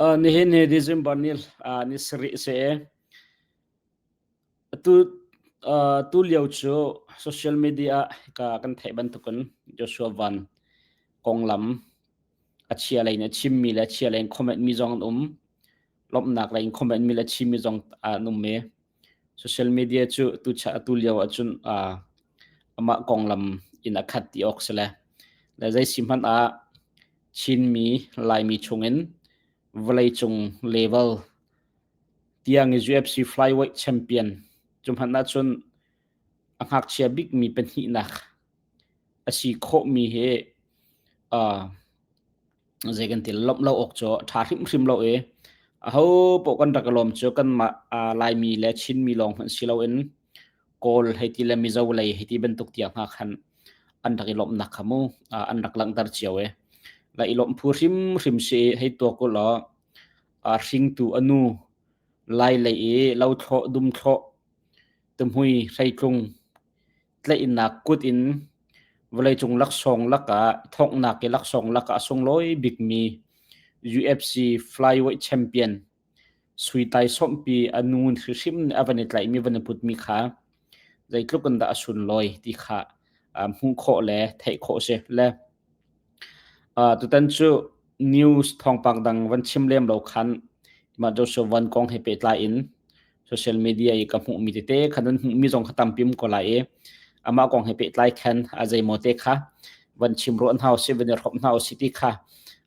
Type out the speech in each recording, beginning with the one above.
Nihin hi December ni ni sarih a si i atu tu lio cu social media ah ka kan theih bantukin Joshua Van konglam a chia lei in a chimmi le a chia lei in comment mi zong an um. Lawmhnak lei in comment mi le chimmi zong an um i social media cu tu atu lio ahcun amah konglam in a khat ti awk si le le zei si hmanh ah Chinmi Laimi chungin vawleicung level tiang i UFC flyweight champion cu hmanh ahcun a ngakchia bikmi pahnihnak a si khawhmi hi zei kan ti lawmh lo awk cu a ṭha hrimhrim lo i aho paoh kan rak i lawm cu kanmah Laimi le Chinmi lawng hmanh si loin Kawl hei ti le Mizo lei hei ti bantuk tiang hna khan an rak i lawmhnak kha mu an rak langhter cio i la i lawmh phu hrimhrim si i hei tuak u law hringtu a nu Lai lei i lothlawh dumthlawh tuhmui hreitlung tlaihnak kut in vawleicung laksawng lakah thonghnak i laksawng lakah a sunglawi bikmi UFC flyweight champion sui tai sawmhpi a nu hrimhrim nih a van i tlaihmi van i putmi kha zeitluk in dah a sunlawi ti kha hmuh khawh le theih khawh a si. Le tutan cu news thawngpang dang van chim lem lo khan mah Joshua Van kong he pehtlai in social media i ka hmuhmi tete kha nan hmuhmi zong kha tampi um ko lai i amah kong he pehtlai khan a zeimaw te kha van chim ruah hna usih van i hrawmh hna usih ti kha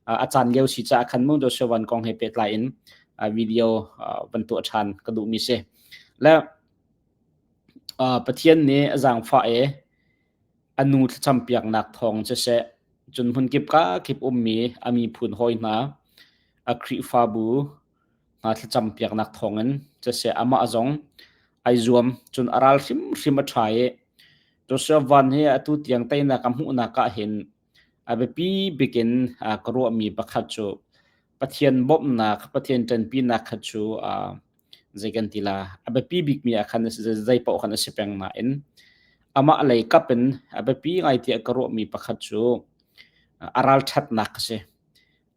a caan lio si caah khan mu Joshua Van kong he pehtlai in video van tuah ṭhan ka duhmi si. Le Pathian nih a zaangfah i a nu thlacam piaknak thawng siseh, cun hmunkip ka kip ummi a miphun hawi hna, a Khrihfabu hna thlacam piaknak thawngin siseh amah zong ai zuam, cun a ral hrimhrim a ṭha i Joshua Van hi atu tiang teinak a hmuhnak ah hin a biapi bik in ka ruahmi pakhat cu Pathian bawmhnak, Pathian ṭanpinak kha cu zei kan ti la a biapi bikmi ah khan zei paoh khan a si peng nain amah lei kap in a biapi ngai tiah ka ruahmi pakhat cu a ralṭhatnak a si.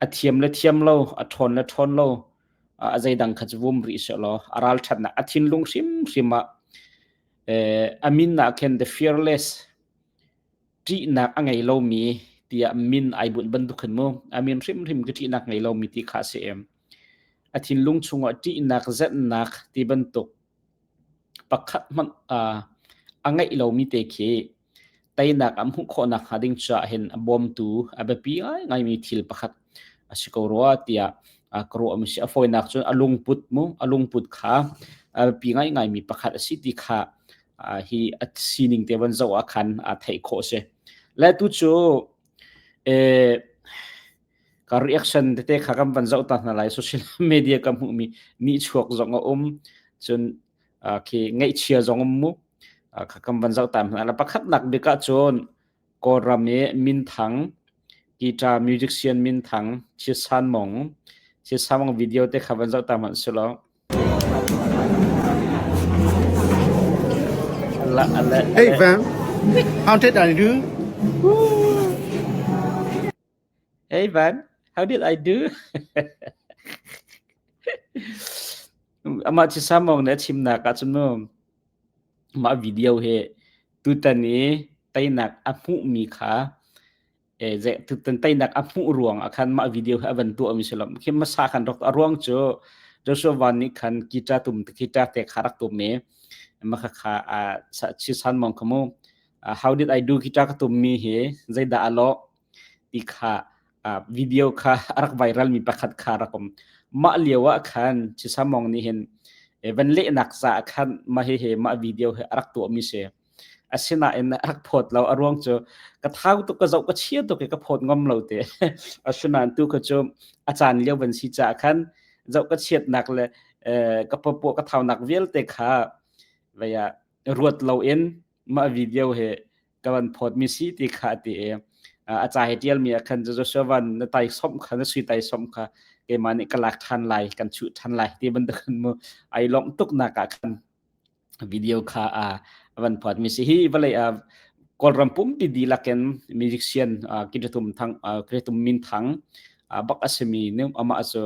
A thiam le thiam lo, a ṭhawn le ṭhawn lo, a zeidang kha cu vum rih sehlaw a ralṭhatnak a thinlung hrimhrim ah a min ah khin the fearless ṭihnak a ngei lomi tiah min ai bunh bantuk khin mu a min hrimhrim ka ṭihnak ngei lomi ti kha a si em. A thinlung chungah ṭihnak zenhnak ti bantuk pakhat hmanh a ngeih lomi te khi teinak an hmuh khawhnak hnga ding caah hin a bawmtu a biapi ngaingaimi thil pakhat a si ko rua tiah ka ruahmi si. A fawinak cun a lungput mu a lungput kha a biapi ngaingaimi pakhat a si ti kha hi a sining te van zoh ah khan theih khawh a si. Le tu cu ka reaction tete kha kan van zoh ta hna lai social media ka hmuhmi nihchuak zong a um cun khi ngaihchia zong um mu kha kan van zoh ta hna la pakhatnak bik ah cun Kawlram i minthang guitar musician minthang Chisan Mong Chisan Mong video te kha van zoh ta hmanh sulaw Hey Van, how did I do? Hey Van, how did I do? Amah ci samong na chimnak ah cun mu mah video hi tutan i teinak a hmuhmi kha tutan teinak a hmuh ruang ah khan mah video hi a van tuahmi si lo. Khi hmasa khan rak a ruang cu Joshua Van nih khan guitar tum guitar te kha rak tum i mah kha chi san mong kha mu how did I do guitar ka tummi hi zeidah a lawh ti kha video kha a rak viral mi pakhat kha rak um. Mah lio ah khan Chisamong nih hin van lehnak caah khan mah hihi mah video hi a rak tuahmi si. Asinain a rak phawt lo a ruang cu ka thau tuk ka zoh ka chia tuk i ka phawt ngam lo te. Asinain tu kha cu a caan lio van si caah khan zoh ka chiatnak le ka papuah ka thaunak vialte kha vei ah ruat loin mah video hi ka van phawtmi si ti kha a ti i a ca he ṭialmi ah khan Joshua van na tai somh kha na sui tai somh kha keimah nih ka lak ṭhan lai kan chuh ṭhan lai ti bantuk in mu ai lawmh tuknak ah khan video kha a van phawtmi si hi vawlei ah Kawlram pumpi dihlak in musician Kitatum thang Kitatum min thang bak a simi amah cu.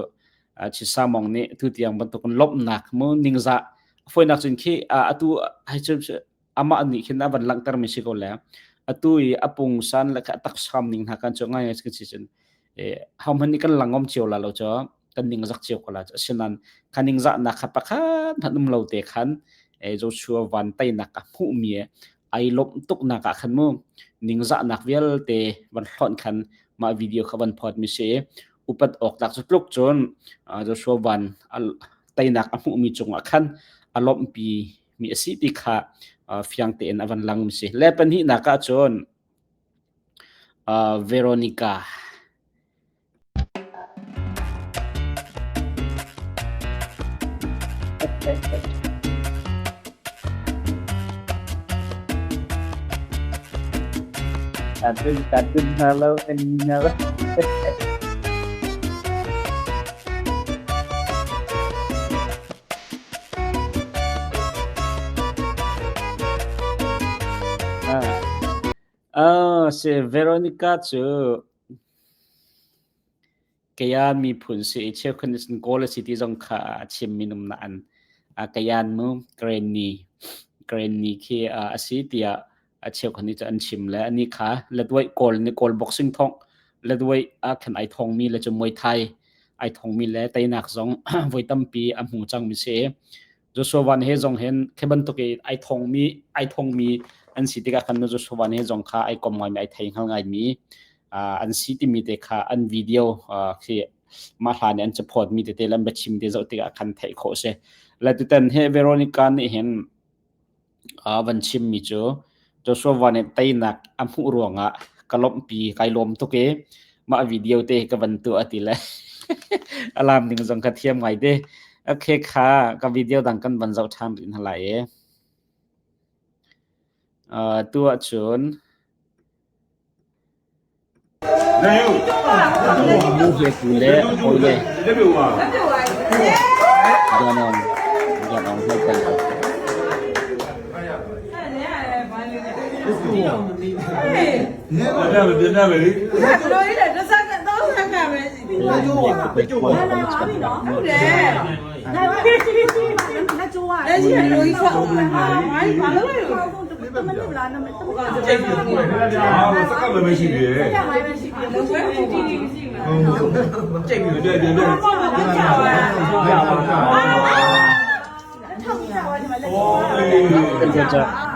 Chisa Mong nih tu tiang bantuk in lawmhnak mu ningzah foinak cun khi atu hai cu amah nih khin a van langhter mi si ko le atu i a pungsan le kha taksam ning hna kan cu ngai ngai si cun ho hmanh nih kan langom cio la lo cu kan ning zak cio ko la asinan kha ningzah nak kha pakhat hmanh um lo te khan Joshua van teinak a hmuh mi ai lawmh tuk nak ah khan mu ningzah nak vialte van hlonh khan mah video kha van phot mi si upat awk tlak cu tluk cun Joshua van teinak a hmuh mi cungah khan a lawmhpi mi a si ti kha fiang tein a van lang mi si. Le pahnihnak ah cun Veronica. Cartoon, cartoon hna lo, anime hna lo. Si Veronica cu Kaya miphun si i cheukhat nih cun Kawl a si ti zong kha a chim minum nain Kayan mu Karenni Karenni khi a si tiah a cheukhat nih cun an chim le anih kha Ladwai Kawl nih Kawl boxing thongh Ladwai ah khan ai thongmi le cu Muay Thai ai thongmi le teinak zong voi tampi a hmu cangmi si. Joshua Van he zong hin khi bantuk i ai thongmi an si tikah khan Joshua Van he zong kha ai kom ngaimi ai thei hngal ngaimi an si timi te kha an video khi mah hlan i an caphawt mi tete le an biachim te zoh tikah khan theih khawh si. Le tutan he Veronica nih hin A van chimmi cu Joshua Van nih teinak a hmuh ruangah ka lawmhpi, kai lawm tuk i mah video te hi ka van tuah a ti le a laam ning zong kha thiam ngai te. Okay kha ka video dang kan van zoh ṭhan rih hna lai i. Tu ahcun Nu he ku le hawi le Ganong Ganong he tel lo.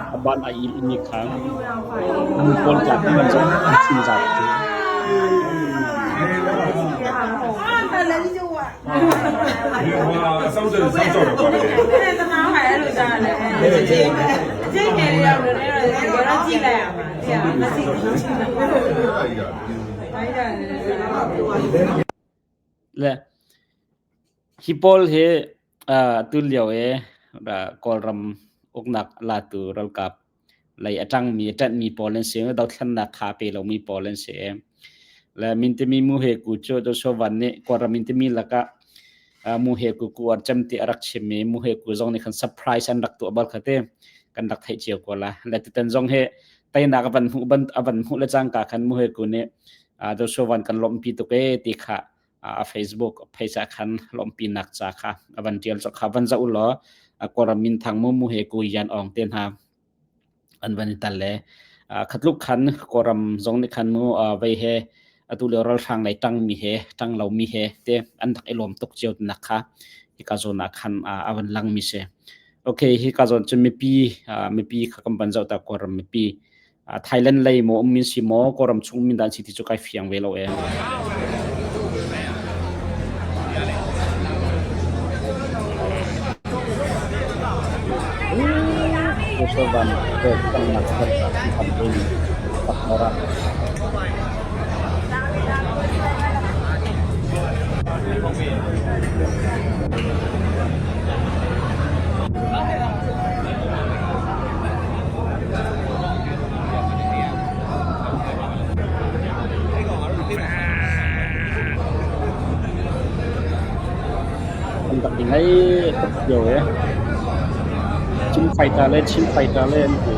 A ban a il mi kha nu pawl tlak in an zoh an chim zat cu. Le hi pawl hi tulio i Kawlram uknak latu ralkap lei a ṭangmi a ṭanhmi pawl an si. Dothlennak kha a pe lomi pawl an si. Le mintimi mu he ku cu Joshua Van nih Kawlram mintimi lakah mu he ku ku ar cem ti a rak chim i mu he ku zong nih khan surprise an rak tuah bal kha te kan rak theih cio ko la. Le tutan zong hi teinak a van hmuh ban a van hmuh le cangka khan mu he ku nih Joshua Van kan lawmhpi tuk e ti kha a Facebook page ah khan lawmhpinak ca kha a van ṭial cawk kha van zoh u law Kawlram minthang mu mu he ku Yan Aung te hna an van i tal le khatluk khan Kawlram zong nih khan mu vei he atu lio ralhrang lei ṭang mi he ṭang lo mi he te an rak i lawm tuk cio nak kha hika zawn ah khan a van lang mi si. Okay, hika zawn cu mipi mipi kha kan van zoh ta Kawlram mipi Thailand lei maw ummi si maw Kawlram chung ummi dah an si ti cu kai fiang ve lo ee. Kosovan peknak pakmora. An rak i ngaih tuk lio ee. Chin fighter le Chin fighter le an ti.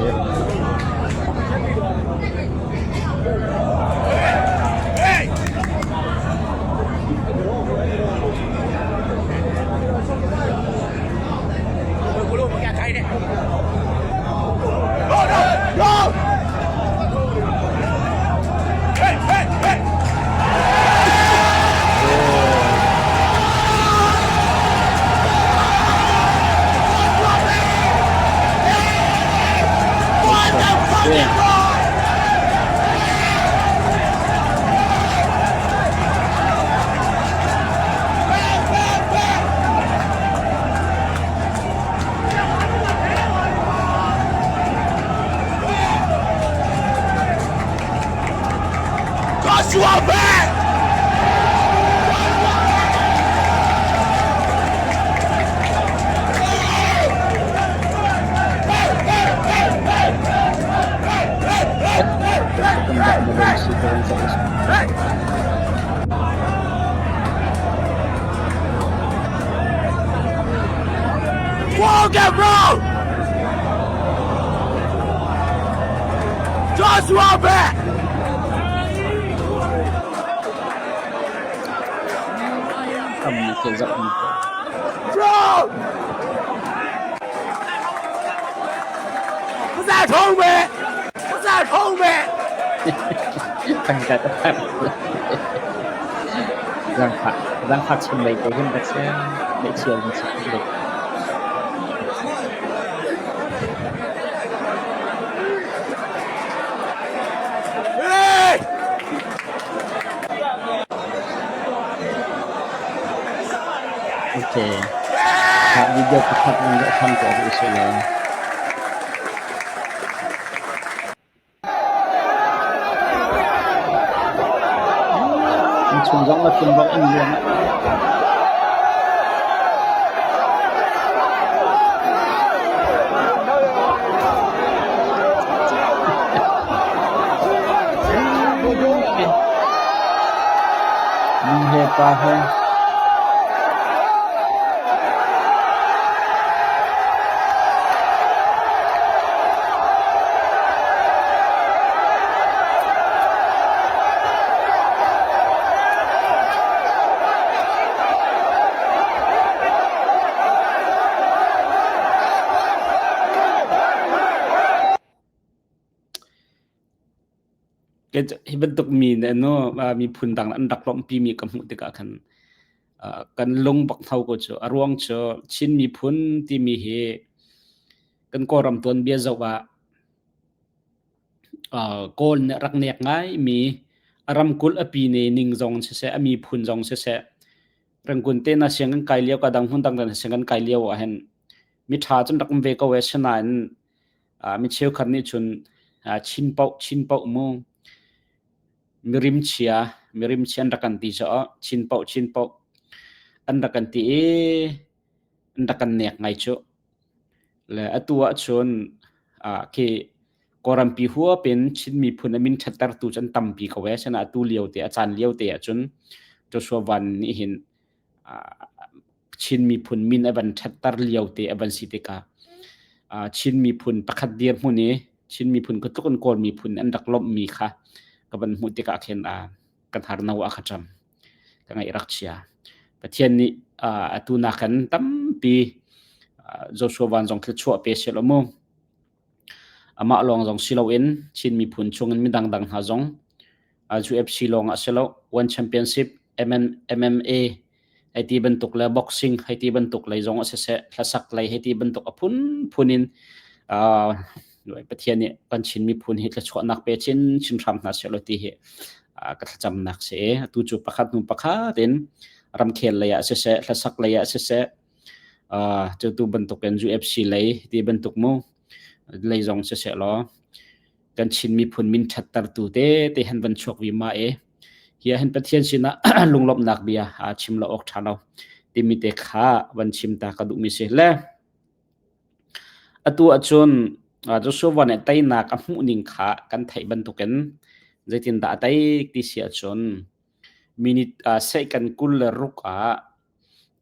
Joshua Van! Walk bro! Joshua Van! Bro! 不在后面，不在后面。 Tangka Zaangfah zaangfah chim lei te hin rak si ngaihchia in si tuk. Hey! Okay. Video pakhat in zoh than ko usih law. Innchung zong le phun bak in luan. Nu he pa he. Hi bantuk mi nih nu miphun dang an rak lawmhpi mi ka hmuh tikah khan kan lung bak tho ko cu. A ruang cu Chin miphun timi hi kan Kawlram tuanbia zoh ah Kawl nih rak nek ngaimi a ramkulh a pine ning zong siseh, a miphun zong siseh, Rangoon te na sianginn kai lio ka dang hmun dang na sianginn kai lio ah hin miṭha cun rak um ve ko e sinain mi cheukhat nih cun Chin paoh Chin paoh mu mirim chia mirim chia an rak kan ti caah Chin paoh Chin paoh an rak kan ti i an rak kan nek ngai cu. Le atu ahcun khi Kawlrampi huap in Chin miphun a min ṭhattertu cu an tampi ko ee. Asinain atu lio te a caan lio te ahcun Joshua Van nih hin Chin miphun min a van ṭhatter lio te a van si tikah Chin miphun pakhat dirhmun i Chin miphun ka tluk in Kawl miphun an rak lawmhmi kha ka van hmuh tikah khin kan harno a kha ṭam. Ka ngaih rak chia. Pathian nih atu nakin tampi Joshua Van zong thluachuah pe seh law mu. Amah lawng zong si loin Chin miphun chungin midang dang hna zong UFC lawng ah si lo One Championship, MMA hei ti bantuk le boxing hei ti bantuk lei zong ah siseh hlasak lei hei ti bantuk a phunphun in Pathian nih kan Chin miphun hi thluachuahnak pe chinchin hram hna seh law ti hi ka thlacamnak si. Atu cu pakhat hnu pakhat in ramkhel lei ah siseh hlasak lei ah siseh Cu tu bantukin UFC lei ti bantuk mu lei zong siseh law kan Chin miphun min ṭhattertu tete han van chuak vima i hi ahhin Pathian sinah lunglawmhnak bia aa chim lo awk ṭha lo timi te kha van chim ta ka duhmi si. Le atu ahcun Joshua nih teinak a hmuh ning kha kan theih bantukin zeitindah a tei ti si ahcun minute sehkan 26 ah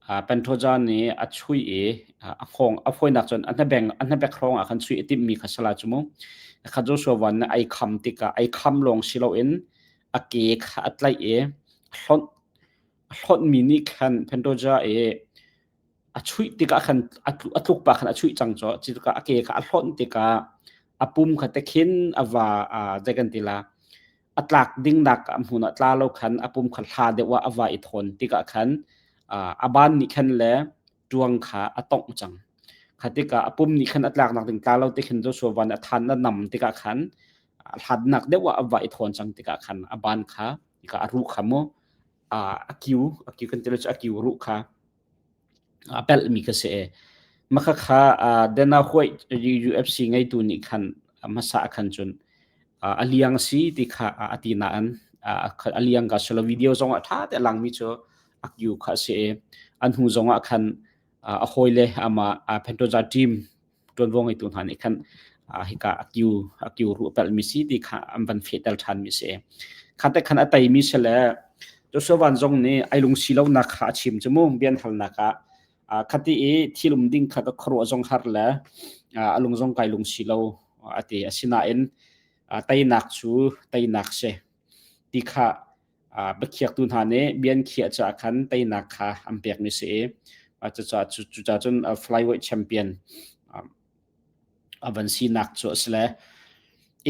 Pentoja nih a chuih i a hngawng a fawinak cun a hnabeng a hnabek hrawng ah khan chuih a timhmi kha sala cu mu. Kha Joshua van nih ai kham tikah ai kham lawng si loin a ke kha a tlaih i a hlonh a hlonhmi nih khan Pentoja i a chuih tikah khan a tluk pah khan a chuih cang cu cu tikah a ke kha a hlonh tikah a pum kha te khin a va zei kan ti la a tlak dingnak a hmun ah tla lo khan a pum kha hla deuh ah a va i thawn tikah khan a ban nih khan le ṭuang kha a tongh cang. Kha tikah a pum nih khan a tlaknak ding tla lo ti khin Joshua van a than a nam tikah khan a hlatnak deuh ah a va i thawn cang tikah khan a ban kha tikah a ruh kha mu a kiu a kiu kan ti lo cu a kiu ruh kha a pelhmi kha si. Mah khakha Dana White UFC ngeitu nih khan hmasa ah khan cun a liang si ti kha a ti nain A liang ka silo video zong ah ṭha te a langmi cu a kiu kha a si i an hnu zong ah khan a hawile amah Pantoja team ṭuanvo ngeitu hna nih khan hika a kiu ruh pelhmi si ti kha an van fehter ṭhanmi si. Kha te khan a teimi si le Joshua Van zong nih ai lungsi lonak kha a chim cu mu bian halnak ah khati i thilum ding kha ka khuaruah zong har le a lung zong kai lungsi lo a ti. Asinain teinak cu teinak si ti kha biakhiaktu hna nih bian khiah caah khan teinak kha an pekmi si i cucaah cucaah cun flyweight champion a van sinak cu a si le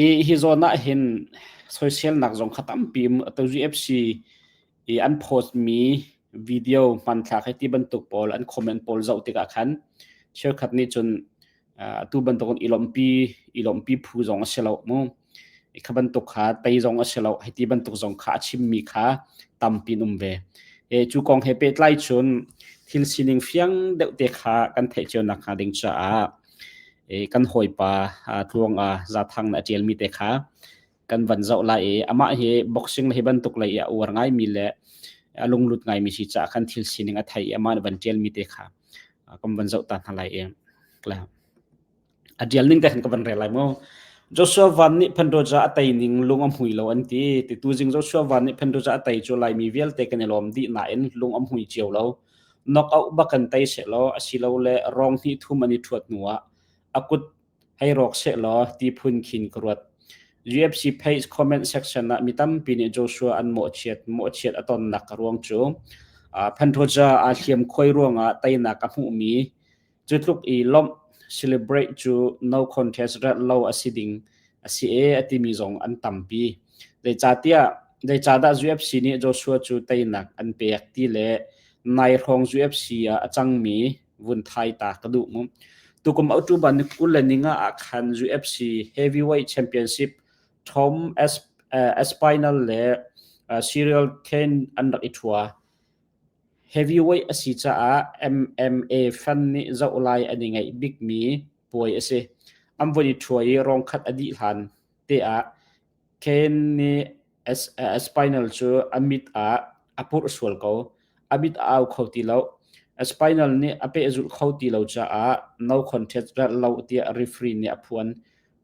i hi zawn ah hin soiselnak zong kha tampi um atu UFC i an post mi video hmanthlak hei ti bantuk pawl an comment pawl zoh tikah khan cheukhat nih cun atu bantukin i lawmhpi i lawmhpi phu zong a si lo mu kha bantuk kha tei zong a si lo hei ti bantuk zong kha a chimmi kha tampi an um ve e cu kong he pehtlai cun thil sining fiang deuh te kha kan theih cio nak hnga ding caah e kan hawipa tluang a zathang na ṭialmi te kha kan van zoh lai i amah hi boxing hi bantuk lei i a uar ngaimi le a lunglut ngaimi si caah khan thil sining a thei i amah nih van ṭialmi te kha kan van zoh ta hna lai i a ṭial ning te khan ka van rel lai mu. Joshua Van nih Pandoja a tei ning lung a hmui lo an ti. Ti tuzing Joshua Van nih Pandoja a tei cu Laimi vialte kan i lawm dih nain lung a hmui cio lo. Knockout bak kan tei sehlaw asilole rong hnih thum an i ṭhuat hnuah a kut hei rawk sehlaw ti phun khin ka ruat. UFC page comment section ah mi tampi nih Joshua an mawhchiat mawhchiat a tonnak a ruang cu Pantoja aa hliam khuai ruangah teinak a hmuhmi cu tluk i lawmh celebrate cu no contest rat lo a si ding a si e a timi zong an tampi. Zeicahtiah zeicahdah UFC nih Joshua cu teinak an pek ti le nai hrawng UFC ah a cangmi vun thai ta ka duh mu. Tukum October ni 20 le ninga ah khan UFC Heavyweight Championship Tom Aspinall le Cyril Kane an rak i ṭhua. Heavyweight a si caah MMA fan nih zoh lai an i ngaih bikmi puai a si. An von i ṭhua i rong khat a dih hlan te ah Kane nih Aspinall cu a mit ah a purh sual ko. A mit a au kho ti lo. Aspinall nih a pehzulh kho ti lo caah no contest relh lo tiah referee nih a phuan.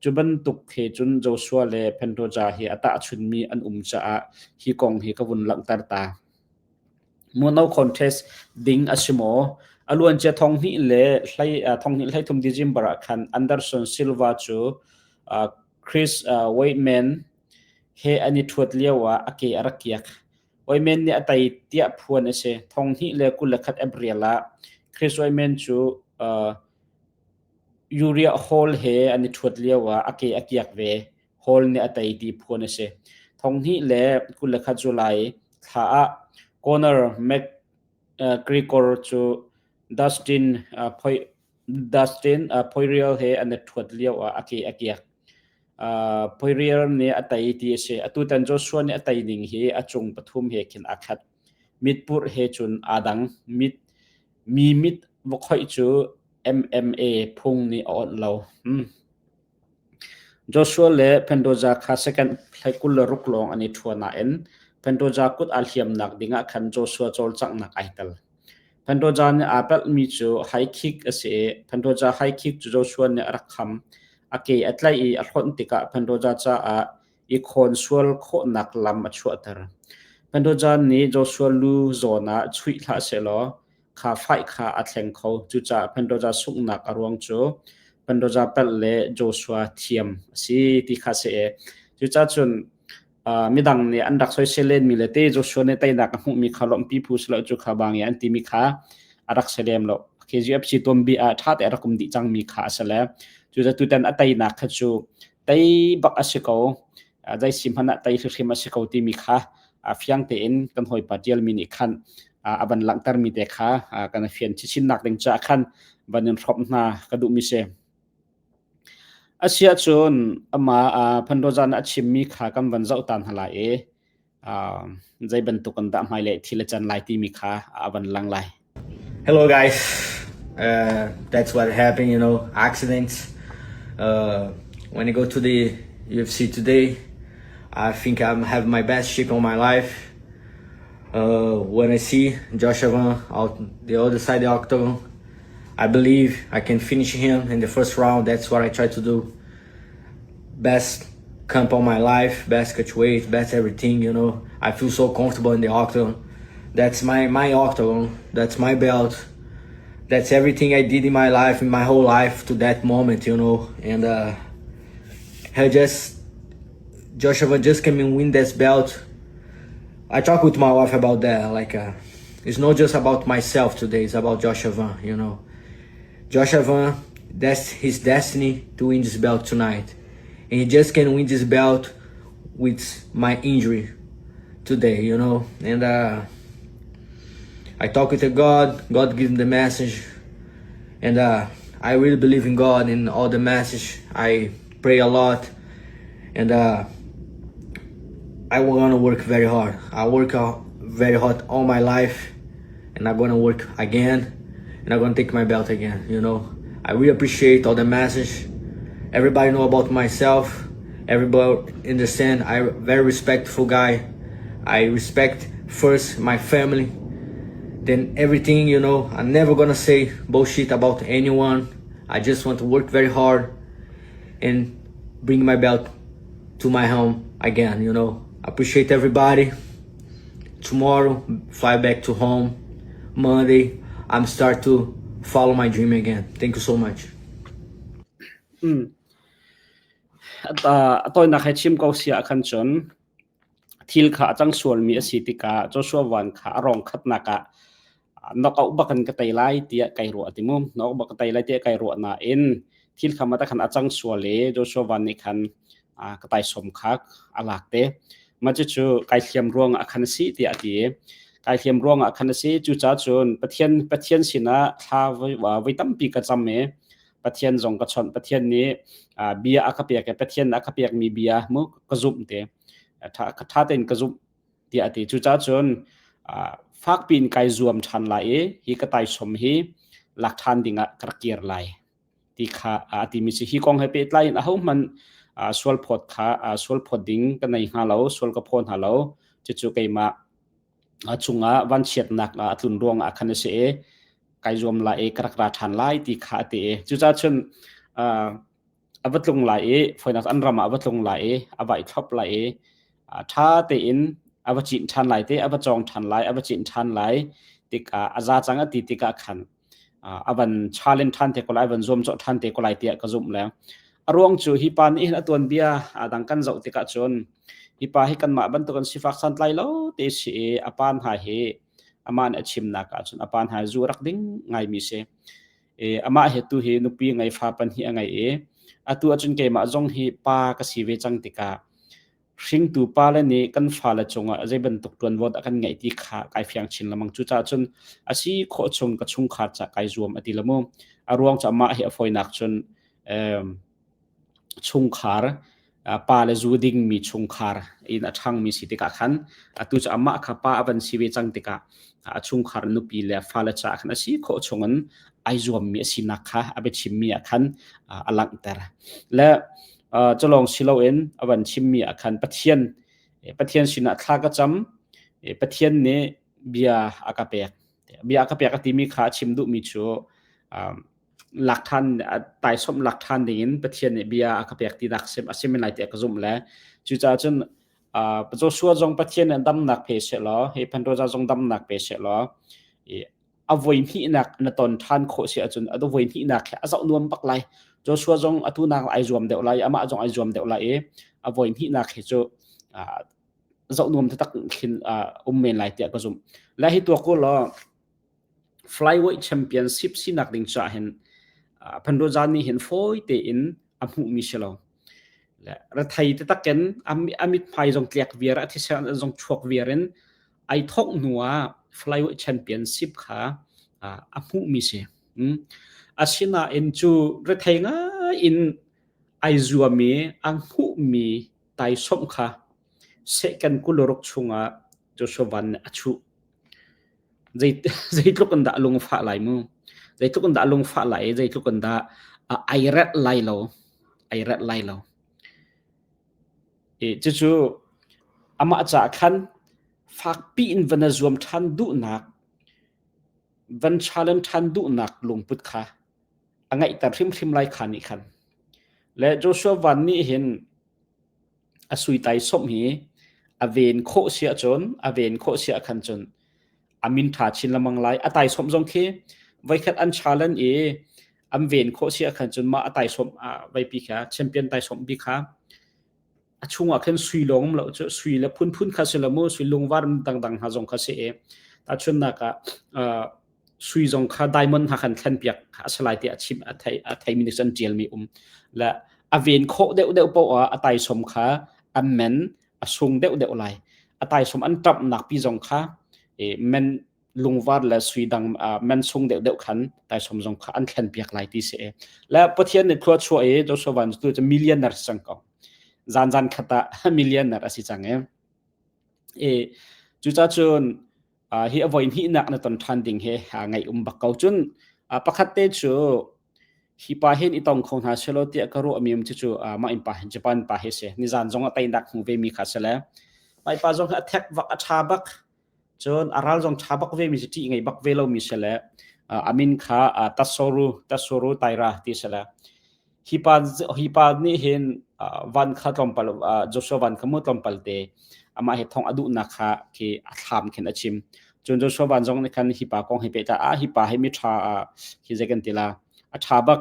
Cu bantuk he cun Joshua le Pantoja hi a tahchunmi an um caah hi kong hi ka vun langhter ta. No contest ding a si maw? A luancia thonghnih le hlei thonghnih 13 December ah khan Anderson Silva cu Chris Weidman he an i ṭhuat lioah a ke a rak kiak. Weidman nih a tei tiah phuan a si. 2021 April ah Chris Weidman cu Uriah Hall he an i ṭhuat lioah a ke a kiak ve. Hall nih a tei ti phuan a si. 2021 July thla ah Conor McGregor cu Dustin Dustin Poirier he an i ṭhuat lioah a ke a kiak. Poirier nih a tei ti a si. Atutan Joshua nih a tei ning hi a cung pathum he khin aa khat. Mitpurh he cun aa dang. Mit, mi mit va khoih cu MMA phung nih a awnh lo. Hmm. Joshua le Pantoja kha second 26 lawng an i ṭhua nain Pantoja kut aa hliamnak dingah khan Joshua cawlcanghnak ai tel. Pantoja nih aa pelhmi cu high kick a si i Pantoja high kick cu Joshua nih a rak kham. A ke a tlaih i a hlonh tikah Pantoja caah i khawn sual khawhnak lam a chuahter. Pantoja nih Joshua lu zawn ah chuih hlah sehlaw kha faih kha a thleng kho. Cucaah Pantoja sunghnak a ruang cu Pantoja pelh le Joshua thiam a si ti kha si i cucaah cun midang nih an rak soisel lenmi le te Joshua nih teinak a hmuhmi kha lawmhpi phu si lo cu kha bang i an timi kha a rak si lem lo. KGFC tuanbi ah ṭha te a rak um dih cangmi kha a si le cucaah tutan a teinak kha cu tei bak a si ko zei si hmanh ah tei hrimhrim a si ko timi kha fiang tein kan hawipa ṭialmi nih khan a van langhtermi te kha kan fian chinchinnak ding caah khan van in hrawmh hna ka duhmi si. Asiah cun amah Phandozan a chimmi kha kan van zoh ta hna lai i zei bantuk in dah hmailei thil a can lai timi kha a van lang lai. Hello guys, that's what happened, you know, accidents. When I go to the UFC today, I think I'm have my best shape of my life. Uh, when I see Joshua out the other side of the octagon, I believe I can finish him in the first round. That's what I try to do. Best camp of my life, best catch weight, best everything, you know. I feel so comfortable in the octagon. That's my, my octagon. That's my belt. That's everything I did in my life, in my whole life to that moment, you know. And uh, I just, Joshua just came and win this belt. I talk with my wife about that. Like, uh, it's not just about myself today. It's about Joshua, you know. Joshua, that's his destiny to win this belt tonight. And he just can win this belt with my injury today, you know. And uh, I talk with God. God gives me the message. And uh, I really believe in God and all the message. I pray a lot. And uh, I want to work very hard. I work very hard all my life. And I'm gonna work again. And I'm gonna take my belt again, you know. I really appreciate all the message. Everybody know about myself. Everybody understand I'm very respectful guy. I respect first my family, then everything, you know. I'm never gonna say bullshit about anyone. I just want to work very hard and bring my belt to my home again, you know. Appreciate everybody. Tomorrow, fly back to home. Monday, I'm start to follow my dream again. Thank you so much. Mm. A tawinak he chim ko sia khan cun thil kha a cang sualmi a si tikah Joshua Van kha a rong khatnak ah knockout bak in ka tei lai tiah kai ruah ti mu knockout bak ka tei lai tiah kai ruah nain thil kha mata khan a cang sual i Joshua Van nih khan ka taisawm kha a lak te mah cucu kai hliam ruang ah khan a si tiah a ti kai hliam ruang ah khan a si cucaah cun Pathian Pathian sinah thla voi tampi ka cam i Pathian zong ka chawnh Pathian nih bia a ka pek i Pathian a ka pekmi bia mu ka zumh te ṭha tein ka zumh tiah a ti. Cucaah cun fakpi in kai zuam ṭhan lai i hi ka taisawm hi lak ṭhan dingah ka rak kir lai ti kha a timi si. Hi kong he pehtlai in ahohmanh sual phawt kha sual phawt ding ka nei hnga lo, sual ka phaw hna lo. Cucu keimah chungah vanchiatnak a tlun ruangah khan a si i kai zuam lai i ka rak ra ṭhan lai ti kha a ti i cucaah cun a va tlung lai i foinak an ram ah a va tlung lai i a va i thlop lai i ṭha tein a va cin ṭhan lai te a va cawng ṭhan lai a va cin ṭhan lai tikah a za cang a ti tikah khan a van challenge ṭhan te ko lai a van zuamcawh ṭhan te ko lai tiah ka zumh le a ruang cu hi pa nih hin a tuanbia a dang kan zoh tikah cun hi pa hi kanmah bantuk an sifak santlai lo te si i a pa hna hi amah nih a chimnak ah cun a pa hna zu rak ding ngaimi si I amah he tu hi nupi ngei fa pahnih a ngei i atu ahcun keimah zong hi pa ka si ve cang tikah hringtu pale nih kan fale cungah zei bantuk ṭuanvo dah kan ngeih ti kha kai fiang chin lengmang. Cucaah cun a si khawh chung ka chungkhar ca kai zuam a ti lo mu. A ruang cu amah hi a fawinak cun um, chungkhar pa le zu dingmi chungkhar in a ṭhangmi si tikah khan atu cu amah kha pa a van si ve cang tikah a chungkhar nupi le fale caah khan a si khawh chungin ai zuammi a sinak kha a biachimmi ah khan a langhter. Le culawng si loin a van chimmi ah khan Pathian Pathian sinah thla ka cam Pathian nih bia a ka pek bia a ka pek a timi kha a chim duhmi cu lak ṭhan taisawmh lak ṭhan dingin Pathian nih bia a ka pek tinak a si men lai tiah ka zumh le cucaah cun Joshua zong Pathian nih damnak pe sehlaw hi Phanroza zong damnak pe sehlaw a voi hnihnak na ton ṭhan khawh si ahcun a voi hnihnak hi a zoh nuam bak lai Joshua zong atu nak ai zuam deuh lai amah zong ai zuam deuh lai i a voi hnihnak hi cu zoh nuam taktak khin um men lai tiah ka zumh le hi tuak u law Flyweight Championship sinak ding caah hin Phanroza nih hin fawi tein a hmuhmi si lo. Rethei taktak in a mithmai zong tliak viar, a thisen zong chuak viar in ai thawk hnu ah Flyweight Championship kha a hmuhmi si. Asinain cu rethei ngai in ai zuam i a hmuhmi taisawmh kha second 26 chungah Joshua Van nih a chuh. Zeitluk in dah lungfah lai mu. Zeitluk in dah lungfah lai i zeitluk in dah ai relh lai lo. Ai relh lai lo. I cucu Amah caah khan fakpi in van a zuam ṭhan duhnak, van challenge ṭhan duhnak lungput kha a ngeihter hrimhrim lai kha nih khan. Le Joshua Van nih hin a sui taisawmh hi a ven khawh si ahcun a ven khawh si ahkhan cun a min ṭha chin lengmang lai. A taisawmh zong khi voikhat an challenge i an ven khawh si ahkhan cun mah a taisawmh veipi kha champion taisawmh bi kha a chungah khin sui lawng um lo cu sui le phunphun kha si lo mu sui lungvar dangdang hna zong kha si i tahchunhnak ah sui zong kha diamond hna khan thlen piak a si lai tiah a chim a thei a theimi nih cun ṭialmi um le a ven khawh deuh deuh paoh ah a taisawm kha a men a sung deuh deuh lai a taisawm an ṭamhnak pi zong kha e, men lungvar le sui dang men sung deuh deuh khan taisawm zong kha an thlen piak lai ti si e le Pathian nih thlua chuah i Joshua Van tu cu millionaire si cang ko zan zan khat ah millionaire a si cang e e cucacun cun hi a voi hnihnak na ton ṭhan ding hi ngaih um bak ko. Cun pakhat te cu hi pa hin i tong kho hna selaw tiah ka ruahmi um cu mah in pa hin Japan pa hi si. Nizan zong a teinak hmu ve mi kha si le mah pa zong hi a thek vak a ṭha bak. Cun a ral zong ṭha bak ve mi si ṭih ngei bak ve lo mi si le a min kha Tasoru Tasoru Taira ti si le Hi pa, hi pa nih hin van kha tlawmpal Joshua van kha mu tlawmpal te amah he thong a duhnak kha khi a thlam khin a chim. Cun Joshua van zong nih khan hi pa kong hi pehtlai ah hi pa hi mi ṭha khi zei kan ti la a ṭha bak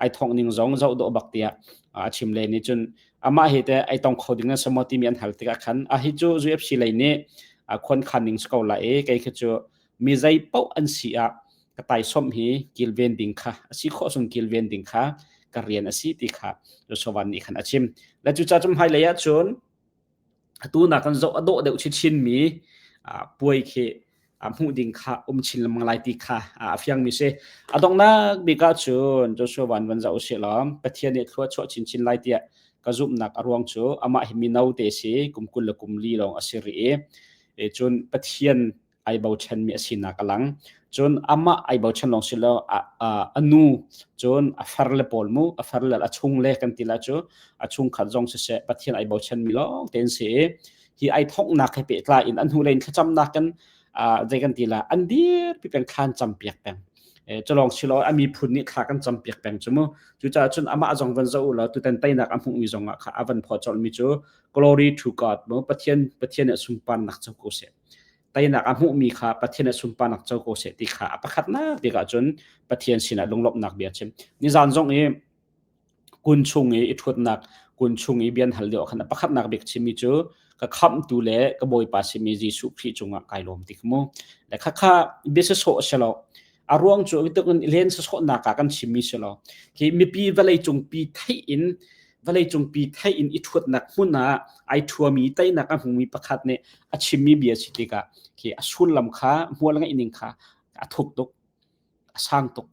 ai thong ning zong zoh dawh bak tiah a chim le nih cun amah hi te ai tong kho ding an si maw timi an hal tikah khan a hi cu UFC lei nih khuan khan ning si ko la i kei khi cu mi zei paoh an si ah ka taisawmh hi kilven ding kha a si khawh chung kilven ding kha ka rian a si ti kha Joshua nih khan a chim. Le cucaah cun hmailei ah cun atu nak kan zoh a dawh deuh chinchin mi puai khi hmuh ding kha um chin lengmang lai ti kha a fiang mi si. A donghnak bik ah cun Joshua van van zoh usih law Pathian nih thlua chuah chinchin lai tiah ka zumhnak a ruang cu amah hi mino te si kum 20 le kum li lawng a si rih i cun Pathian ai bochanmi a sinak a lang. Cun amah ai bochan lawng si lo a nu cun a far le pawl mu a far le a chung le kan ti la cu a chungkhat zong siseh Pathian ai bochanmi lawng tein si i hi ai thongnak he pehtlai in an hnulei in thlacamnak kan zei kan ti la an dir pi peng thlan cam piak peng culong silo a miphun nih thla kan cam piak peng cu mu cucaah cun amah zong van zoh u law tutan teinak a hmuhmi zong ah kha a van phaw colhmi cu glory to God mu Pathian Pathian nih sunparnak co ko seh teinak a hmuhmi kha Pathian nih sunparnak co ko seh ti kha a pakhatnak bik ahcun Pathian sinah lunglawmhnak bia chim. Nizan zong i kun chung i i ṭhutnak kun chung i bian hal deuh khan a pakhatnak bik chimmi cu ka khamhtu le ka Bawipa simi Jesuh Khrih cungah kai lawm ti kha mu. Le khakha bia sawsawh a si lo. A ruang cu tuk in len sawsawhnak ah kan chimmi si lo. Hi mipi vawlei cungpi theih in vawlei cungpi theih in i ṭhuatnak hmun ah ai ṭhuami teinak a hmumi pakhat nih a chimmi bia si tikah khi a sullam kha hmual ngeih ning kha a thuk tuk a sang tuk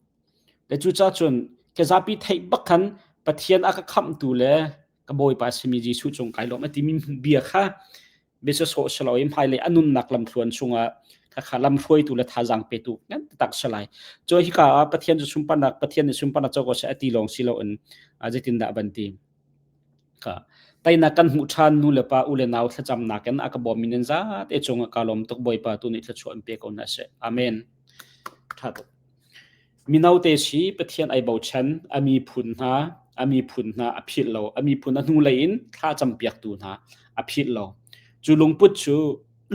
le cucaah cun ke zapi theih bak khan Pathian a ka khamhtu le ka Bawipa simi Jesuh cung kai lawm a timi bia kha biasawh si lo i hmailei a nunnak lamthluan chungah khakha lamhruaitu le thazaang petu ngan tak si lai. Cu hika ah Pathian cu sunparnak Pathian nih sunparnak co ko seh a ti lawng si loin zeitindah ban ti. Ka teinak kan hmuh ṭhan nu le pa u le nau thlacamnak in a ka bawmmi nan zate cungah ka lawm tuk Bawipa tu nih thluachuah in pe ko hna seh. Amen. Ṭha tuk. Mino te si Pathian ai bochan, a miphun hna, a miphun hna a philh lo, a miphun a hnulei in thla campiaktu hna a philh lo. Cu lungput cu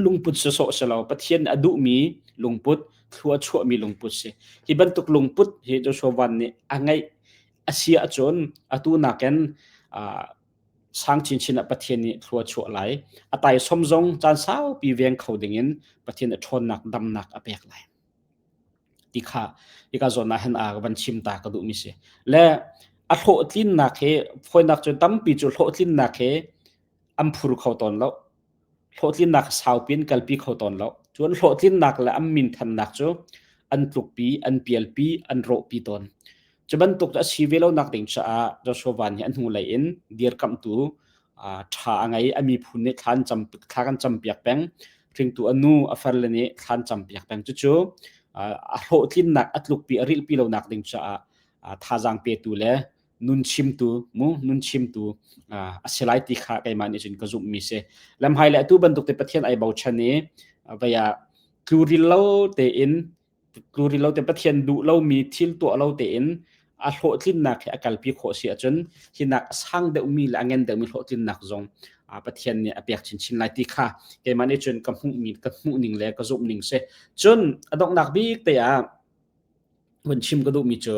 lungput sawsawh si lo, Pathian a duhmi lungput, thlua chuahmi lungput si. Hi bantuk lungput hi Joshua Van nih a ngeih a si ahcun atu nakin uh, sang chinchin ah Pathian nih thlua chuah lai. A taisom zong caan saupi veng kho dingin Pathian a ṭhawnnak damnak a pek lai. Ti kha hika zawn ah hin a van chim ta ka duhmi si. Le a hlawhtlinnak hi fawinak cu tampi cu hlawhtlinnak hi an phur kho tawn lo. Hlawhtlinnak saupi in kalpi kho tawn lo. Cun hlawhtlinnak le an minthannak cu an tlukpi, an pialpi, an rawhpi tawn. Cu bantuk a si ve lonak ding caah Joshua Van hi a hnulei in dirkamhtu ṭha a ngei. A miphun nih thla, an cam, thla kan campiak peng. Hringtu a nu, a farle nih thla an campiak peng. Cucu a hlawhtlinnak, a tlukpi, a rilhpi lonak ding caah thazaang petu le Nun chimtu mu nun chimtu a si lai ti kha keimah nih cun ka zumhmi si. Lamhai le atu bantuk te Pathian ai bochan i vei ah tluril lo tein tluril lo te Pathian duh lomi thil tuah lo tein a hlawhtlinnak hi a kalpi khawh si ahcun hinak a sang deuhmi le a ngen deuhmi hlawhtlinnak zong Pathian nih a pek chinchin lai ti kha keimah nih cun ka hmuhmi ka hmuhning le ka zumhning si. Cun a donghnak bik te ah vun chim ka duhmi cu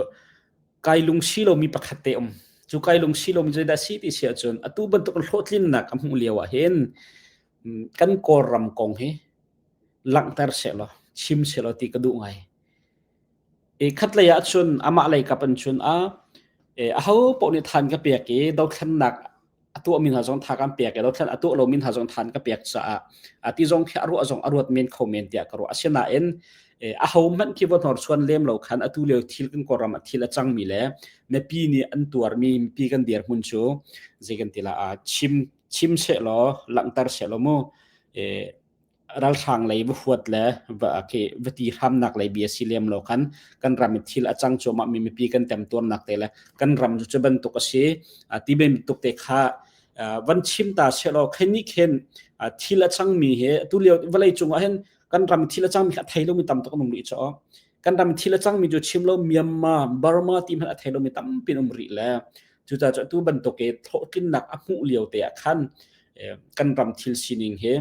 kai lungsi lomi pakhat te um. Cu kai lungsi lomi zeidah si ti si ahcun atu bantuk hlawhtlinnak a hmuh lio ah hin kan Kawlram kong hi langhter sehlaw chim sehlaw ti ka duh ngai. I khatlei ah cun amah lei kap in cun a aho paoh nih than ka pek i dothlennak a tuahmi hna zong tha kan pek i dothlen a tuah lomi hna zong than ka pek caah a ti zong khi a ruah zong a ruat men kho men tiah ka ruah. Asinain aho hmanh khi va hnorsuan lem lo khan atu lio thil kan Kawlram ah thil a cangmi le mipi nih an tuarmi mipi kan dirhmun cu zei kan ti la chim chim sehlaw langhter sehlaw mu ralhrang lei va huat le va khi va ti hramnak lei bia si lem lo khan kan ram i thil a cang cuahmah mi mipi kan temtuarnak te le kan ram cu cu bantuk a si ti bantuk te kha van chim ta sehlaw khin nih khin thil a cangmi hi tu lio vawlei cung ah hin kan ram thil a cangmi kha a thei lomi tam tuk an um rih caw kan ram thil a cangmi cu chim lo Myanmar Burma ti hmanh a thei lomi tampi an um rih le cucaah cu atu bantuk i hlawhtlinnak a hmuh lio te ah khan kan ram thil sining hi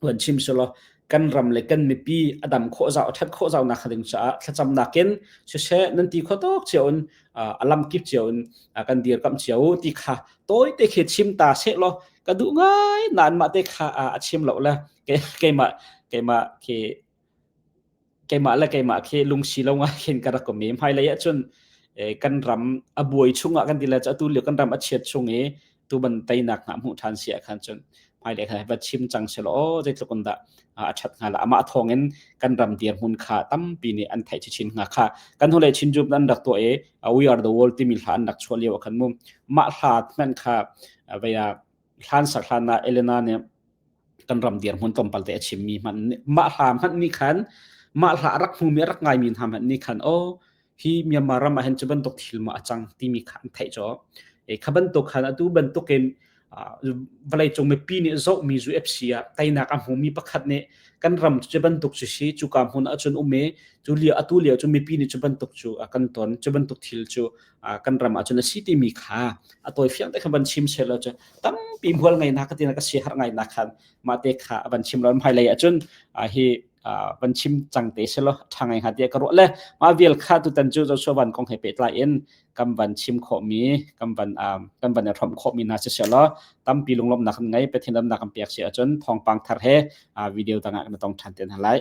van chim selaw kan ram le kan mipi a dam khawh zau a that khawh zau nak ding caah thlacamnak in siseh nan ti kho tok cio in a lam kip cio in kan dirkamh cio ti kha tawi te khi chim ta seh law ka duh ngai nan mah te kha a chim lo le keimah keimah khi keimah le keimah khi lungsi lo ngai khin ka rak um i hmailei ahcun kan ram a buai chungah kan ti le atu lio kan ram a chiat chung i tu ban teinak hna hmuh ṭhan si ah khan cun hmailei khan va chim cang selaw aw zeitluk in dah a ṭhat hnga la amah thawng in kan ram dirhmun kha tampi nih an theih chin hnga kha kan hnulei Chin Group an rak tuah i We Are the World timi hla an rak chuah lio ah khan mu mah hla hmanh kha vei ah hlan sak hlan ah Elena nih kan ram dirhmun tlawmpal te a chimmi hmanh mah hla hmanh nih khan mah hla a rak hmumi a rak ngaimi hna hmanh nih khan aw hi Myanmar ram ah hin cu bantuk thil maw a cang timi kha an theih caw e kha bantuk khan atu bantuk in vawleicung mipi nih zohmi UFC ah teinak a hmumi pakhat nih kan ram cu bantuk cu si cuka hmun ahcun um i cu lio atu lio cu mipi nih cu bantuk cu kan ton cu bantuk thil cu kan ram ahcun a si timi kha a tawi fiang te khan van chim seh law cu tampi hmual ngai na ka ti na ka si har ngai na khan mah te kha van chim lo hmailei ahcun hi van chim cang te se law tha ngai hnga tiah ka ruah le mah vial kha tutan cu Joshua Van kong he pehtlai in kan van chim khawhmi kan van kan van i hrawmh khawhmi hna si law tampi lunglawmhnak kan ngei Pathian lamnak kan pek si ahcun thawngpang thar he video dang ah kan tong ṭhan te hna lai.